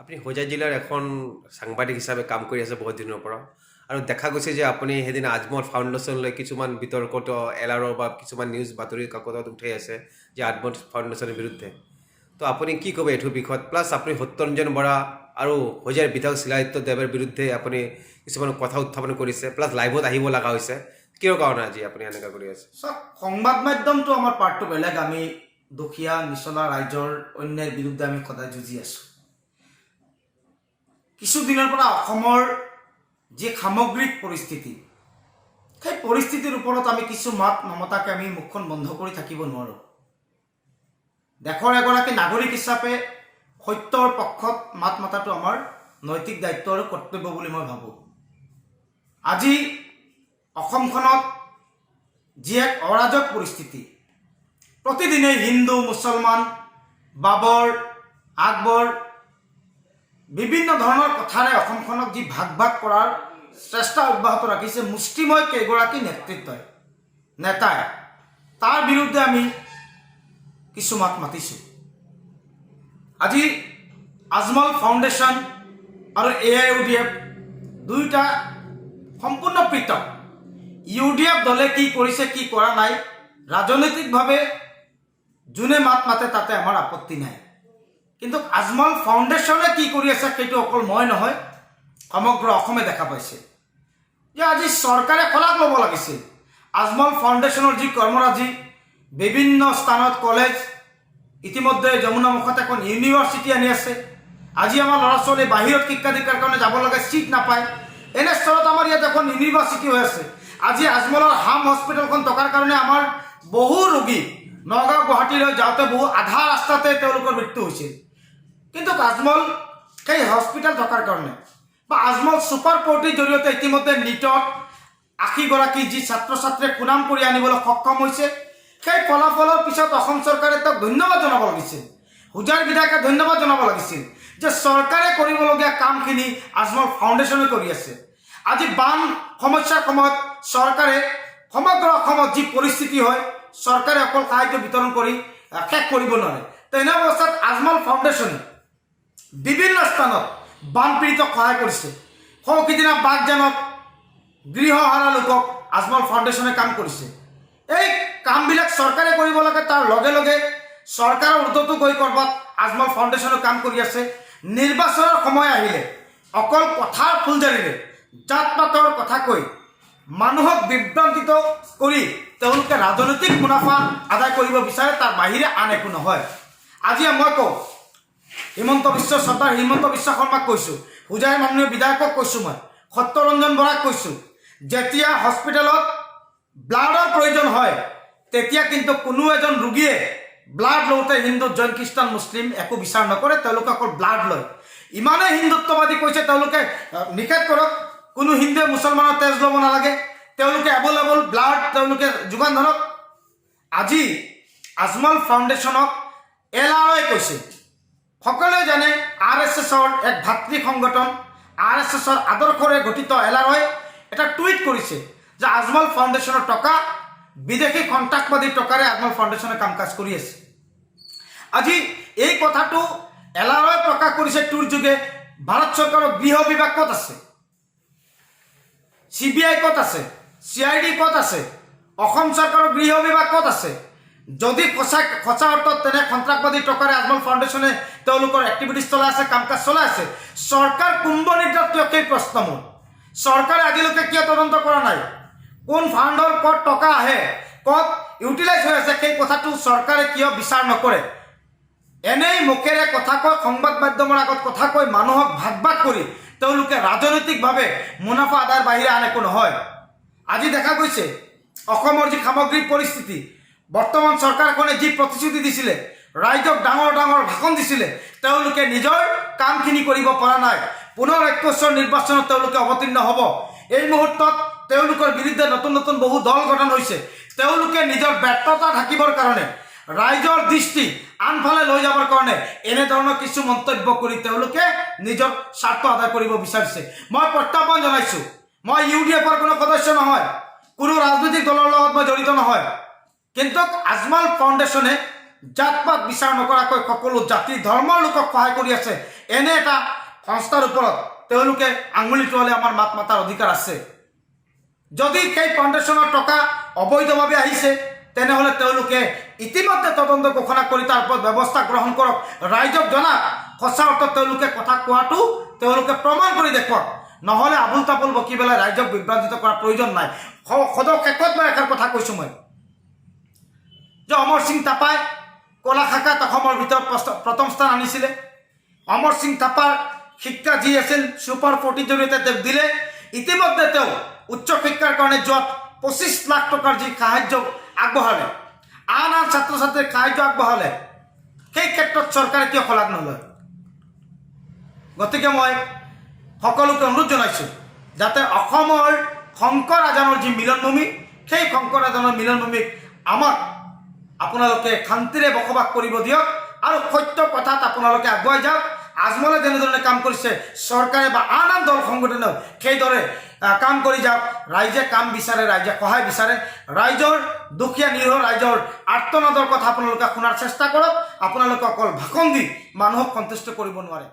আপুনি হোজাই জিলাৰ এখন সাংবাদিক হিচাপে কাম কৰি আছে বহুত দিনৰ পৰা আৰু দেখা গৈছে যে আপুনি সেইদিনা আজমল ফাউণ্ডেশ্যন লৈ কিছুমান বিতৰ্কত এল আৰৰ বা কিছুমান নিউজ বাতৰি কাকতত উঠাই আছে যে আজমল ফাউণ্ডেশ্যনৰ বিৰুদ্ধে। তো আপুনি কি ক'ব এইটোৰ বিষয়ত? প্লাছ আপুনি সত্যৰঞ্জন বৰা আৰু হোজাইৰ বিধায়ক শিলাদিত্য দেৱৰ বিৰুদ্ধে আপুনি কিছুমান কথা উত্থাপন কৰিছে, প্লাছ লাইভত আহিব লগা হৈছে। কিয় কাৰণে আজি আপুনি এনেকুৱা কৰি আছে? চাওক, সংবাদ মাধ্যমটো আমাৰ পাৰ্টটো বেলেগ। আমি দুখীয়া নিচলা ৰাইজৰ অন্যায়ৰ বিৰুদ্ধে আমি সদায় যুঁজি আছোঁ। কিছুদিনৰ পৰা অসমৰ যি সামগ্ৰিক পৰিস্থিতি, সেই পৰিস্থিতিৰ ওপৰত আমি কিছু মাত নমতাকৈ আমি মুখখন বন্ধ কৰি থাকিব নোৱাৰোঁ। দেশৰ এগৰাকী নাগৰিক হিচাপে সত্যৰ পক্ষত মাত মতাটো আমাৰ নৈতিক দায়িত্ব আৰু কৰ্তব্য বুলি মই ভাবোঁ। আজি অসমখনত যি এক অৰাজক পৰিস্থিতি, প্ৰতিদিনেই হিন্দু মুছলমান, বাবৰ আকবৰ, বিভিন্ন ধৰণৰ কথাৰে অসমখনক যি ভাগ ভাগ কৰাৰ চেষ্টা অব্যাহত ৰাখিছে মুষ্টিময় কেইগৰাকী নেতৃত্বই, নেতাই, তাৰ বিৰুদ্ধে আমি কিছু মাত মাতিছোঁ। আজি আজমল ফাউণ্ডেশ্যন আৰু এআইইউডিএফ দুয়োটা সম্পূৰ্ণ পৃথক। ইউডিএফ দলে কি কৰিছে, কি কৰা নাই, ৰাজনৈতিকভাৱে যোনে মাত মাতে তাতে আমাৰ আপত্তি নাই। কিন্তু আজমল ফাউণ্ডেশ্যনে কি কৰি আছে, সেইটো অকল মই নহয়, সমগ্ৰ অসমে দেখা পাইছে যে আজি চৰকাৰে শলাগ ল'ব লাগিছিল আজমল ফাউণ্ডেশ্যনৰ যি কৰ্মৰাজি। বিভিন্ন স্থানত কলেজ, ইতিমধ্যে যমুনামুখত এখন ইউনিভাৰ্চিটি আনি আছে। আজি আমাৰ ল'ৰা ছোৱালী বাহিৰত শিক্ষা দীক্ষাৰ কাৰণে যাব লাগে, ছিট নাপায়। এনেস্থলত আমাৰ ইয়াত এখন ইউনিভাৰ্চিটি হৈ আছে। আজি আজমলৰ হাম হস্পিটেলখন থকাৰ কাৰণে আমাৰ বহু ৰোগী নগাঁও, গুৱাহাটীলৈ যাওঁতে বহু আধা ৰাস্তাতে তেওঁলোকৰ মৃত্যু হৈছিল। কিন্তু আজমল সেই হস্পিটেল থকাৰ কাৰণে বা আজমল ছুপাৰ ফৰ্টিৰ জৰিয়তে ইতিমধ্যে নীটত 80 গৰাকী যি ছাত্ৰ ছাত্ৰীয়ে সুনাম কৰি আনিবলৈ সক্ষম হৈছে, সেই ফলাফলৰ পিছত অসম চৰকাৰে তেওঁক ধন্যবাদ জনাব লাগিছিল, হোজাইৰ বিধায়কে ধন্যবাদ জনাব লাগিছিল যে চৰকাৰে কৰিবলগীয়া কামখিনি আজমল ফাউণ্ডেশ্যনে কৰি আছে। আজি বান সমস্যাৰ সময়ত চৰকাৰে সমগ্ৰ অসমত যি পৰিস্থিতি হয়, চৰকাৰে অকল সাহায্য বিতৰণ কৰি শেষ কৰিব নোৱাৰে। তেনে অৱস্থাত আজমল ফাউণ্ডেশ্যনে বিভিন্ন স্থানত বানপীড়িতক সহায় কৰিছে। সৌ সিদিনা বাগজানত গৃহহাৰা লোকক আজমল ফাউণ্ডেশ্যনে কাম কৰিছে। এই কামবিলাক চৰকাৰে কৰিব লাগে, তাৰ লগে লগে চৰকাৰৰ ঊৰ্ধতো গৈ ক'ৰবাত আজমল ফাউণ্ডেশ্যনে কাম কৰি আছে। নিৰ্বাচনৰ সময় আহিলে অকল কথাৰ ফুলজাৰিৰে জাত পাতৰ কথা কৈ মানুহক বিভ্ৰান্তিত কৰি তেওঁলোকে ৰাজনৈতিক মুনাফা আদায় কৰিব বিচাৰে, তাৰ বাহিৰে আন একো নহয়। আজি মই কওঁ, হিমন্ত বিশ্ব চৰকাৰ, হিমন্ত বিশ্ব শৰ্মাক কৈছোঁ, হোজাইৰ মাননীয় বিধায়কক কৈছোঁ, মই সত্যৰঞ্জন বৰাক কৈছোঁ, যেতিয়া হস্পিটেলত ব্লাডৰ প্ৰয়োজন হয়, তেতিয়া কিন্তু কোনো এজন ৰোগীয়ে ব্লাড লওঁতে হিন্দু, জৈন, খ্ৰীষ্টান, মুছলিম একো বিচাৰ নকৰে। তেওঁলোকে অকল ব্লাড লয়। ইমানেই হিন্দুত্ববাদী কৈছে তেওঁলোকে, নিষেধ কৰক, কোনো হিন্দুৱে মুছলমানৰ তেজ ল'ব নালাগে। তেওঁলোকে এভেইলেবল ব্লাড তেওঁলোকে যোগান ধৰক। আজি আজমল ফাউণ্ডেশ্যনক এল আৰ কৈছে। সকলোৱে জানে, আৰএছএছৰ এক ভাতৃ সংগঠন, আৰএছএছৰ আদৰ্শৰে গঠিত এল আৰ এটা টুইট কৰিছে যে আজমল ফাউণ্ডেশ্যনৰ টকা বিদেশী সন্ত্ৰাসবাদীৰ টকাৰে আজমল ফাউণ্ডেশ্যনে কাম কাজ কৰি আছে। আজি এই কথাটো এল আৰ প্ৰকাশ কৰিছে টুইট যোগে। ভাৰত চৰকাৰৰ গৃহ বিভাগ ক'ত আছে? চিবিআই ক'ত আছে? চিআইডি ক'ত আছে? অসম চৰকাৰৰ গৃহ বিভাগ ক'ত আছে? যদি সঁচা সঁচা অৰ্থত তেনে সন্ত্ৰাসবাদী টকাৰে আজমল ফাউণ্ডেশ্যনে তেওঁলোকৰ এক্টিভিটিছ চলাই আছে, কাম কাজ চলাই আছে, চৰকাৰ কুম্ভ নিদ্ৰাত কিয়, সেই প্ৰশ্ন মোৰ। চৰকাৰে আজিলৈকে কিয় তদন্ত কৰা নাই? কোন ফাণ্ডৰ ক'ত টকা আহে, ক'ত ইউটিলাইজ হৈ আছে, সেই কথাটো চৰকাৰে কিয় বিচাৰ নকৰে? এনেই মুখেৰে কথা কৈ, সংবাদ মাধ্যমৰ আগত কথা কৈ মানুহক ভাগ ভাগ কৰি তেওঁলোকে ৰাজনৈতিকভাৱে মুনাফা আদায়ৰ বাহিৰে আন একো নহয়। আজি দেখা গৈছে অসমৰ যি সামগ্ৰিক পৰিস্থিতি, বৰ্তমান চৰকাৰখনে যি প্ৰতিশ্ৰুতি দিছিলে, ৰাইজক ডাঙৰ ডাঙৰ ভাষণ দিছিলে, তেওঁলোকে নিজৰ কামখিনি কৰিব পৰা নাই। পুনৰ 21ৰ নিৰ্বাচনত তেওঁলোকে অৱতীৰ্ণ হ'ব। এই মুহূৰ্তত তেওঁলোকৰ বিৰুদ্ধে নতুন নতুন বহু দল গঠন হৈছে। তেওঁলোকে নিজৰ ব্যৰ্থতা ঢাকিবৰ কাৰণে, ৰাইজৰ দৃষ্টি আনফালে লৈ যাবৰ কাৰণে এনেধৰণৰ কিছু মন্তব্য কৰি তেওঁলোকে নিজৰ স্বাৰ্থ আদায় কৰিব বিচাৰিছে। মই প্ৰত্যাহ্বান জনাইছোঁ। মই ইউডিএফৰ কোনো সদস্য নহয়, কোনো ৰাজনৈতিক দলৰ লগত মই জড়িত নহয়, কিন্তু আজমল ফাউণ্ডেশ্যনে জাত পাত বিচাৰ নকৰাকৈ সকলো জাতি ধৰ্মৰ লোকক সহায় কৰি আছে, এনে এটা সংস্থাৰ ওপৰত তেওঁলোকে আঙুলি টোৱালে আমাৰ মাত মাতাৰ অধিকাৰ আছে। যদি সেই ফাউণ্ডেশ্যনৰ টকা অবৈধভাৱে আহিছে, তেনেহ'লে তেওঁলোকে ইতিমধ্যে তদন্ত ঘোষণা কৰি তাৰ ওপৰত ব্যৱস্থা গ্ৰহণ কৰক, ৰাইজক জনাওক। সঁচা অৰ্থত তেওঁলোকে কথা কোৱাটো তেওঁলোকে প্ৰমাণ কৰি দেখুৱাওক। নহ'লে আবোল তাবোল বকি পেলাই ৰাইজক বিভ্ৰান্তিত কৰাৰ প্ৰয়োজন নাই। সদৌ শেষত মই এষাৰ কথা কৈছোঁ মই যে অমৰ সিং থাপাই কলা শাখাত অসমৰ ভিতৰত প্ৰথম স্থান আনিছিলে। অমৰ সিং থাপাৰ শিক্ষা যি আছিল, ছুপাৰ 40ৰ জৰিয়তে তেওঁক দিলে। ইতিমধ্যে তেওঁ উচ্চ শিক্ষাৰ কাৰণে যোৱাত 25 লাখ টকাৰ যি সাহাৰ্য আগবঢ়ালে, আন আন ছাত্ৰ ছাত্ৰীৰ সাহাৰ্য আগবঢ়ালে, সেই ক্ষেত্ৰত চৰকাৰে কিয় শলাগ নলয়? গতিকে মই সকলোকে অনুৰোধ জনাইছোঁ যাতে অসমৰ শংকৰ আজানৰ যি মিলনভূমি, সেই শংকৰ আজানৰ মিলনভূমিক আমাক আপোনালোকে শান্তিৰে বসবাস কৰিব দিয়ক আৰু সত্য কথাত আপোনালোকে আগুৱাই যাওক। আজমলে যেনেধৰণে কাম কৰিছে, চৰকাৰে বা আন আন দল সংগঠনেও সেইদৰে কাম কৰি যাওক। ৰাইজে কাম বিচাৰে, ৰাইজে সহায় বিচাৰে। ৰাইজৰ দুখীয়া নিৰীহ ৰাইজৰ আৰ্তনাদৰ কথা আপোনালোকে শুনাৰ চেষ্টা কৰক। আপোনালোকে অকল ভাষণ দি মানুহক সন্তুষ্ট কৰিব নোৱাৰে।